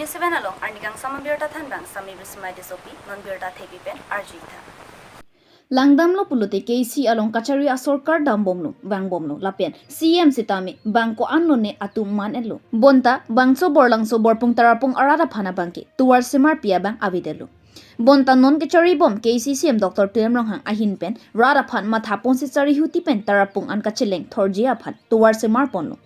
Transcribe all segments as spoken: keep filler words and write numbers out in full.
Seven along arnikangsam abirta thanbang Sami Bismai Tissopi, non birta thepi pen arjuitha. Langdamlo pulote K A A C along kachari asorkar dambomlo, vangbomlo, lapen C M sitame bang ko-an lone atum man-etlo. Bonta bangso Borlangso Borpung Tarapung arat aphan abangke tovar semarpi abang avedetlo. Bonta non kacharibom K A A C C M Doctor Tuliram Ronghang ahin pen rat aphan mathaponsi Sarihuti pen Tarapung an kacheleng thorji aphan tovar semarponlo.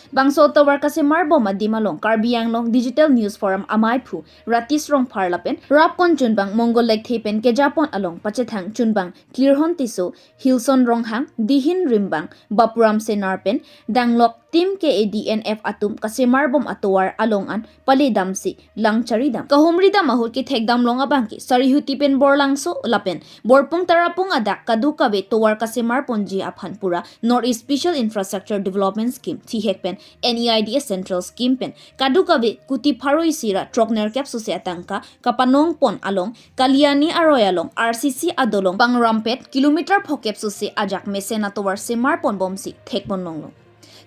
Bangso tovar kasemarbom adim along Karbi Anglong Digital News Forum amaiphu Ratish Rongphar lapen rapkon chunbang Mongol Lekthe pen kejapon along pachethang chunbang Klirhon Tisso, Hilson Ronghang, Dihin Rimbang, Bapuram Senar pen danglok Team K A D N F atum kasemarbom atovar along an pale damsi lang charidam. Kahumridam ahut kethekdam long abangke Sarihuti pen Borlangso lapen Borpung Tarapung adak kadokave tovar kasemarponji aphan pura North East Special Infrastructure Development Scheme, thihek pen N E I D S Central Scheme pen kadokave kuti pharo isi ra throknerkep sose atangka kapanongpon along Kaliani aroi along R C C adolong pangrampet kilometer phokep sose ajak mesen atovar semarponbomsi thekponlonglo.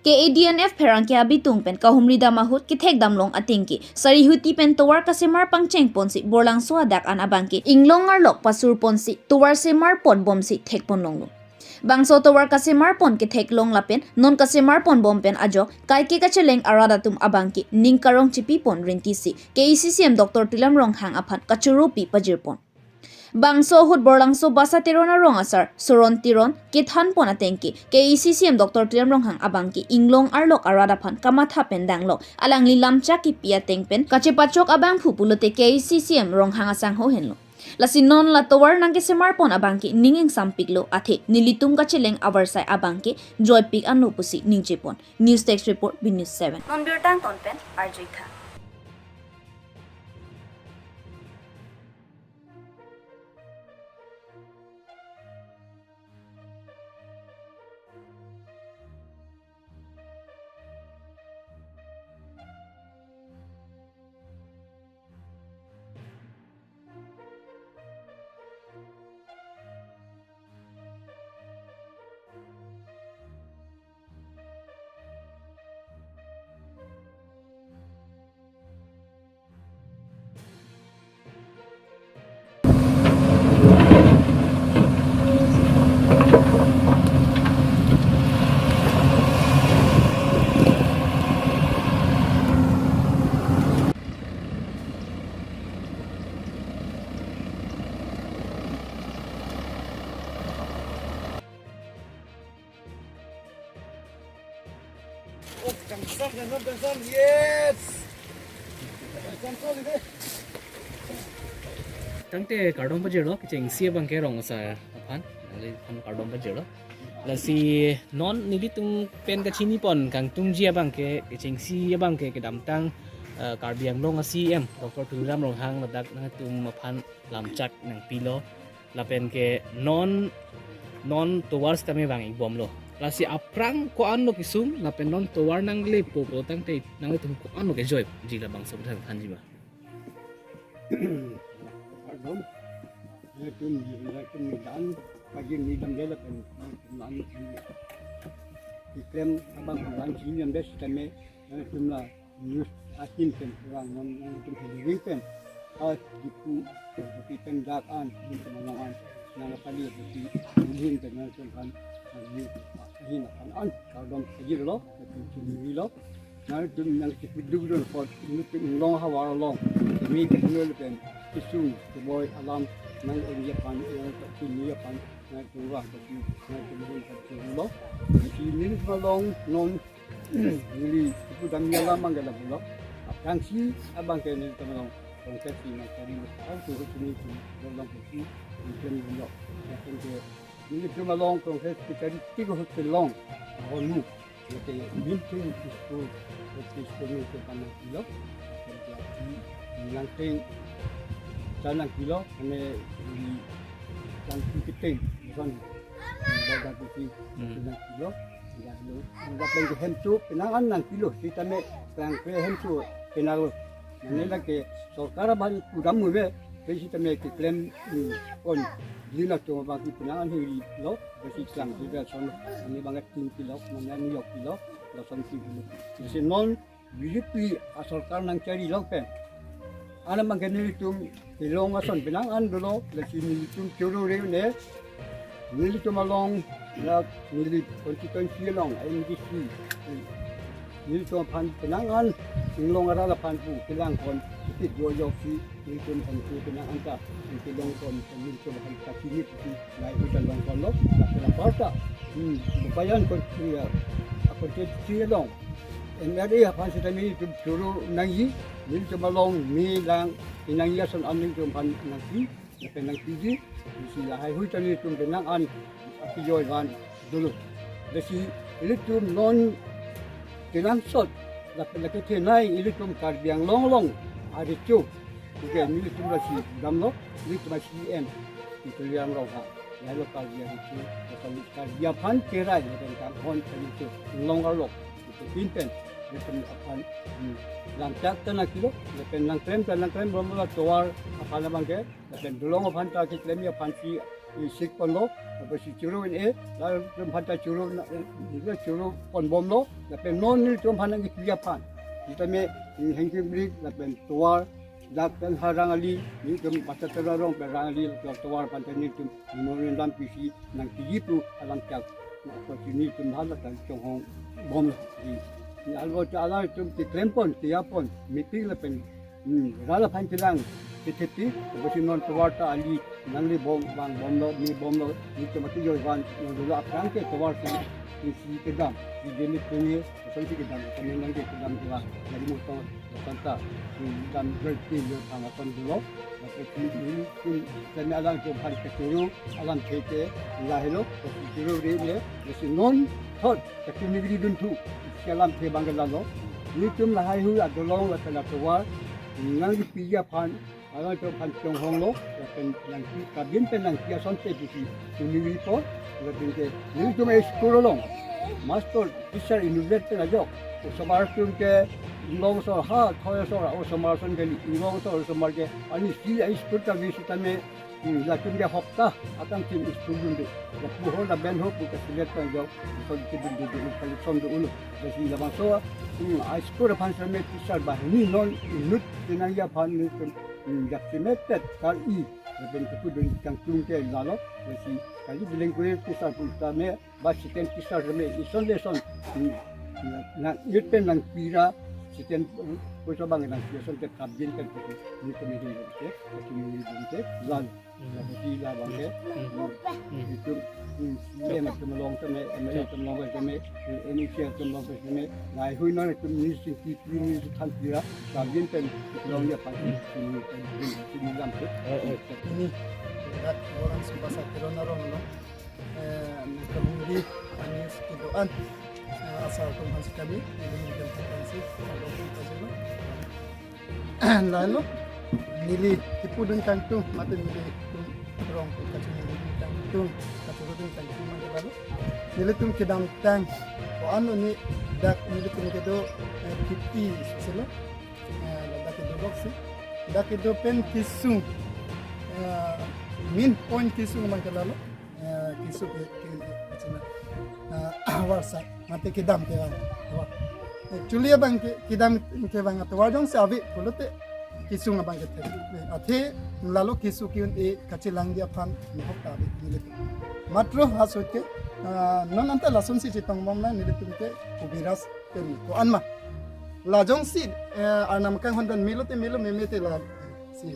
K A D N F pherangke abitung pen kahumridam ahut kethekdam long atengke Sarihuti pen tovar kasemar pangchengponsi Borlangso adak an abangke inglong arlok pasurponsi tovar semarponbomsi thekponlonglo. Bangso tovar kasemarpon ketheklong lapen non kasemarponbom pen ajok kaike kacheleng arat atum abangke ning karong chipipon rinti si K A A C C M Doctor Tuliram Ronghang aphan kachoropi pajirpon. Bangso ahut Borlangso Basa Teron arong asar Suron Teron kethanpon atengke K A A C C M Doctor Tuliram Ronghang abangke inglong arlok arat aphan kamatha pen danglok alangli lamchak kipi ateng pen kachepachok abangphu pulote K A A C C M Ronghang asangho henlo. Lasi non la tovar nangkesemarpon abangke ning ingsampiklo athe nelitum kacheleng avarsai abangke joipik anlo pusi ningjepon. News Desk Report, B News seven. Non birta angton pen arjuitha. Oh, kangsam, kangsam, kangsam, yes. Kangsam, kangsam, ini. Tangte kardom pajirlo, kechengsi abangke rong asar aphan, nangli aphan kardom pajirlo. Lasi non nelitum pen kachinipon kangtungji abangke, kechengsi abangke kedamtang, eh, Karbi Anglong a C M Doctor Tuliram Ronghang ladak nangtum aphan lamchak nangpilo. Lapen ke non, non tovar sitame vang-ikbomlo. Lasi aphrang ko-anlo kesung, lapen non tovar nanglepo pulotangte nangtum ko-anlo kejoiji labangso aphan thanji ma. Kardom. Nangtum, nangtum dan, pagi ni dam jala pen, nangtum lan, iklem abang lan sini dam des sitame, nangtum la news ahin pen kurang non nangtum hearing pen. Ah, Diphu, Diphu pen dak an, Diphu malong an, nang pali Diphu, Diphu pen nangtum kan, ah, news ahin an, an, kardom pajirlo, nangtum chunilo. Nangtum nangchipiduk dun apot, nangtum inglong havar along, kami kehingno pen, kesung, keboi alam, nang-enji aphan, nangchini aphan, nangtum vang pasi, nangtum hum pasi lo. Nangtum neli malong non, neli ipu dam ya lam angga la pulo. Aphrangsi abangke nelitum along, kongkesi nangkari lo. Ang tu hutuni tu, malong pasi, nangtum lo. Nangtum ke, nelitum along, kongkesi kari tiga hotel long, honu. Nate mintu Diphu, Diphu mintu panang kilo, kerja di nangting, sanang kilo, ane di nangting kiting, son, baga kiting, Hmm. Sanang kilo, ya lo, nggak lagi hemtu, penangan nang kilo, kita me, yang ke hemtu, penang lo. Nane lagi, sorkar abang kudam move, sitame keklem, hmm, kon, dina to abangke penang an hiri lo, besi klang juga son, nane banget tin kilo, nane New York kilo, lo son tin kilo. Besi non, B J P asorkar nangchari lo pen, Anam abangke nelitum kelong ason penang an dolo, lasi nelitum choro re ne, nelitum along, la neli constituency along, M D C, nelitum aphan penang an, inglong arat aphan pu, kelang kon, iti do yok si, nelitum aphan pu penang an ta, kelong kon, nelitum aphan kachini pusi, nai udah long kon lo, la pela parta, hmm, bayan kon, ya, constituency along. M L A aphan sitame nelitum choro nangji, nelitum along me lang inang ya son an nelitum aphan nangpi, lapen nangpiji, isi lahaihui ta nelitum penang an akijoi van dolo. Lasi nelitum non kenangsot, lapen lake thenai nelitum Karbi Anglong along arecho. Oke, nelitum lasi damlo, nelitum C M, Tuliram Ronghang. Lalu Karbi arecho, lalu Karbi aphan kerai, lapen kanghon arecho, long arlok, itu pinpen, lapen aphan, hmm, lamchak ta nangkilo, lapen nangklem ta nangklem, bom la tovar aphan abangke, lapen dolong aphan ta keklem aphan si, isik ponlo, lapen si choro in e, lalu aphan ta choro na, eh, choro pon bomlo, lapen non nelitum aphan nangkipi aphan. Sitame, hmm, hangkibrik, lapen tovar, dak pen ha rang ali, nelitum pastor terarong pen rang ali, tovar aphan ta nelitum, memorial dam pisi, nangkiji pu alamchak. Ko sini tum hala ta chonghong bom di. Ni alvo ta alangtum keklem pon, keya pon, meeting lapen, hmm, rat aphan kelang, kethepi, ko si non tovar ta ali, nangli bom, bang bomlo, me bomlo, nelitum akijoi van, nang dulu aphrang ke tovar si, isi kedam, di jenis punya, kosong si kedam, kami nangke kedam kedam, jadi motor, kosong ta, hmm, dam berarti dia tang akan dulu, lapen, hmm, hmm, kami alangtum aphan kachoro, alamthe ke lahelo, kachoro re le, lasi non thot, kachini gri dunthu, isi alamthe abangke lalo. Nelitum lahaihui adolong lapen atovar, nangkipi aphan, alangtum aphan chonghonglo, lapen nangpi kabin pen nangpi asonte pusi, chini gri po, lapen ke, nelitum school along, master, teacher, inutvet pen ajok, osomar atum ke, inglong asor ha, thoi asor, osomar ason kali, inglong asor, osomar ke, ani si a school ta vi sitame, Hmm, latum ke hopta, atang tim school dunde. Lapu ho laben ho pu kasilet pen jok, kol ke dunde, dunde, kali som do ulo. Jadi labangso, hmm, a school aphan sitame teacher banghini non inut kenangji aphan nelitum, hmm, jak simet pet kali. Lapen kepudun kangtung ke lalo, jadi kali bileng kue teacher pu sitame, ba second teacher sitame, ison le ison, hmm, na, na, yut pen nangpira, second, hmm, puso bang nangpira, son ke kabin kan, nelitum ke, nelitum ke, lalo. Jadi labang ke. Hmm. Itu, hmm, M L A atum along tame, M L A atum along tame, M C atum along tame, lahaihui non atum ni si ki ni si than pira, kabin pen along ya pagi, sini, sini, sini lam ke. Eh, eh. Ini, dak orang sumbasa kiron arong, no? Eh, nangkahumri, ani si kedoan, eh, asal atum aphan si kami, ini mungkin potensi, kalau pun pasti, no? Lalo, neli kepudun kangtung, mate neli tum rong pu kachini dun kangtung, kachini dun kangtung mangke lalo. Nelitum kedamtang, ko-an lo ni dak nelitum kedo, eh, fifty silo, eh, dak kedo box si. Dak kedo pen kesung, eh, main point kesung mangke lalo. Eh, kesung ke, ke, ke, kachina, eh, warsa, mate kedam kevang. Wah. Actually abangke, kedam kevang atovar jongsi ave pulote kesung abangke the. Eh, athe lalo kesung ke-un-e kachelangji aphan mohok ta ave nelitum. Matro ha sot ke, eh, non anta lasonsi chetong bomnang nelitum ke kubiras pen ko-an ma. La jongsi, eh, arnam kanghon pen melo te melo meme te la si.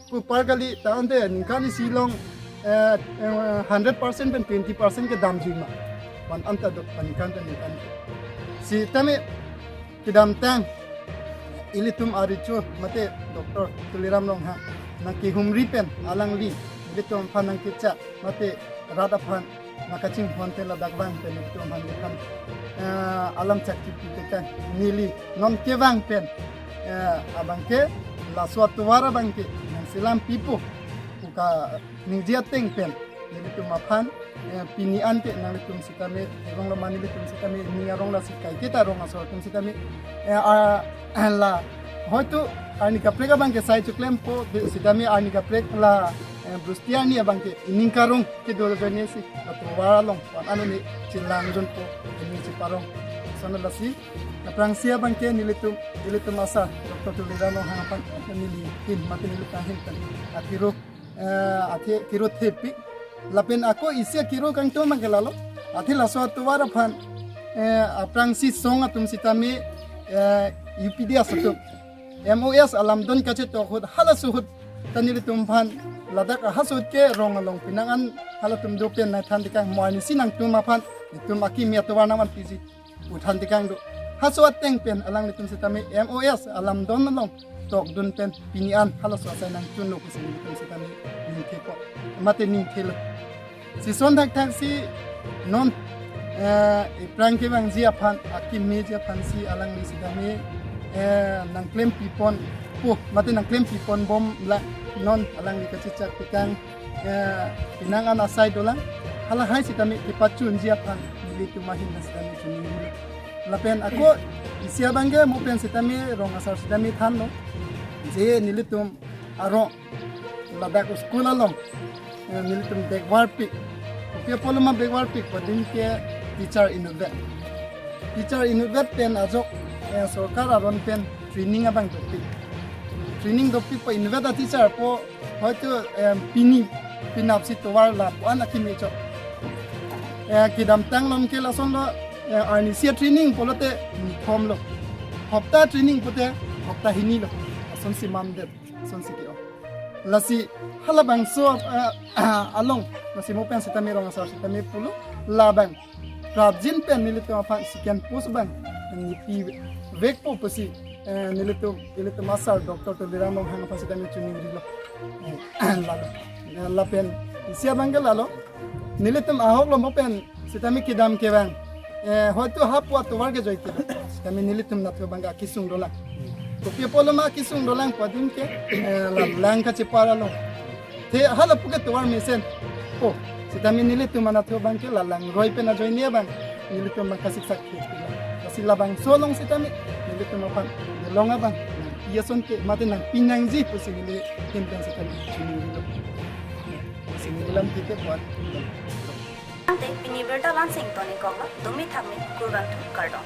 Pu par kali ta ante ningkan isi along, eh, eh, hundred percent pen twenty percent kedam jima. Wan anta dok paningkan pen ningkan. Sitame kedamtang ilitum arecho mate Doctor Tuliram Ronghang nangkehumri pen alangli ilitum aphan nangkecha mate rat aphan nangkachinghon pen ladak vang pen ilitum aphan ilitum, eh, alam chakchip pen neli non kevang pen, eh, abangke laso atovar abangke nangselam pipo pu kaningje ateng pen nelitum aphan, eh, pini an ke nanglitum sitame, erong lo mani nelitum sitame, ning arong lasi kaiketa rong asor atum sitame, eh, a, la, hoito arni kaprek abangke sai choklempo, sitame arni kaprek la, eh, Brustiani abangke ining karong kedo ajoine si atovar along, wan ano ni chelang jonpo, ini cheparong. Sonalasi, aphrangsi abangke nelitum, nelitum asar, Doctor Tuliram Ronghang aphan, neli hin, mate neli kahin pen, akiro, eh, athe kiro thepi. Lapen ako isi akiro kangtum abangke lalo, athe laso atovar aphan, eh, aphrangsi song atum sitame, eh, U P D S atum, M O S alamdon kachetok ahut, halaso ahut ta nelitum aphan ladak ahasut ke rong along pinang an halatum do pen nangthan tekang, mo arnisi nangtum aphan, nelitum akimi atovar nangvan piji pu than tekang do. Halaso ateng pen alanglitum sitame M O S alamdon along tokdun pen pini an halaso asai nangchunlo pusi nelitum sitame ningthepo, mate ningthelo. Sison thakthak si non, eh, iphrang kevangji aphan, akimiji aphan si alangli sitame, eh, nangklem pipon po, mate nangklem pipon bom la non alangli kachechak tekang, eh, pinang an asai dolang, halahai sitame kepachunji aphan nelitum ahin na sitame chuningri. Lapen ako isi abangke mo pen sitame rong asar sitame thanlo, je nelitum arong ladak school along, eh, nelitum backward pik. Kopi apotlo ma backward pik pu adim ke teacher inutvet. Teacher inutvet pen ajok, eh, sorkar aron pen training abang dopik. Training dopik pu inutvet a teacher pu hoito, eh, pini penap si tovar lapu an akimi chok. Eh, kedamtang along ke lasonlo, eh, arnisi training pulote nithom lo. Hopta training pute hopta hini lo. Asonsi mamdet, asonsi ke-ong. Lasi halabangso, eh, along, lasi mo pen sitame rong asar sitame pulo, labang prapjin pen nelitum aphan second post abang nipivekpo pusi, eh, nelitum, nelitum asar Doctor Tuliram Ronghang aphan sitame chuningrilo. Eh, lalo. Eh, lapen isi abangke lalo, nelitum ahoklo mo pen sitame kedam kevang, eh, hoito hapu atovar ke joike, sitame nelitum nathu abangke akesung dolang. Kopi apotlo ma akesung dolang pu adim ke, eh, la lang kachepar along, te hala puke tovar mesen po, sitame nelitum anathu abangke la langroi pen ajoine abang nelitum abang kasiksak ke. Lasi labangso along sitame nelitum aphan dolong abang nangpi ason ke, mate nangpi nangji pusi neli hin pen sitame chuningrilo. Lasi neli lam kite kuat. Ante pini birta la-an si ingtonikoklo, dumi thakmi, kurvangthu, kardom.